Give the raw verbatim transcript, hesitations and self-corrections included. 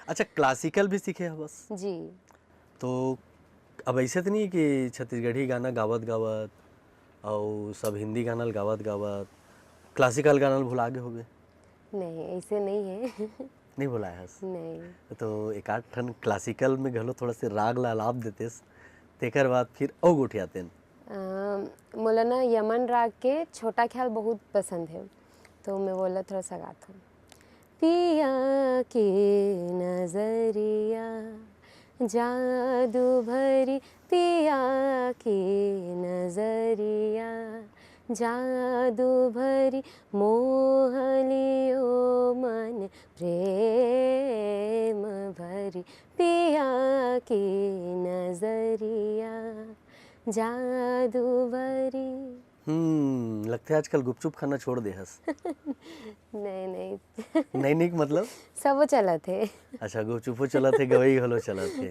अच्छा, क्लासिकल भी सीखे हवस? जी। तो अब ऐसे तो नहीं कि छत्तीसगढ़ी गाना गावत गावत और सब हिंदी गाना गावत गावत क्लासिकल गाना भुला गए होगे? नहीं, ऐसे नहीं है। नहीं भुलाए हस? नहीं। तो एक आध ठन क्लासिकल में घलो थोड़ा से राग ला अलाप देतेस, तेकर बाद फिर अउ गोठियातेन। अम, मोला ना यमन राग के छोटा ख्याल बहुत पसंद है, तो मैं वो ला थोड़ा सा गाता हूँ। पिया के नजरिया जादू भरी, पिया के नजरिया जादू भरी, मोह लियो मन प्रेम भरी, पिया के नजरिया जादू भरी। हम्म, लगथे आजकल गुपचुप खाना छोड़ दे हस। नहीं, नहीं। नहीं, नहीं, मतलब? सब चलत है। अच्छा, गुपचुपो चलत है, गवई घलो चलत है।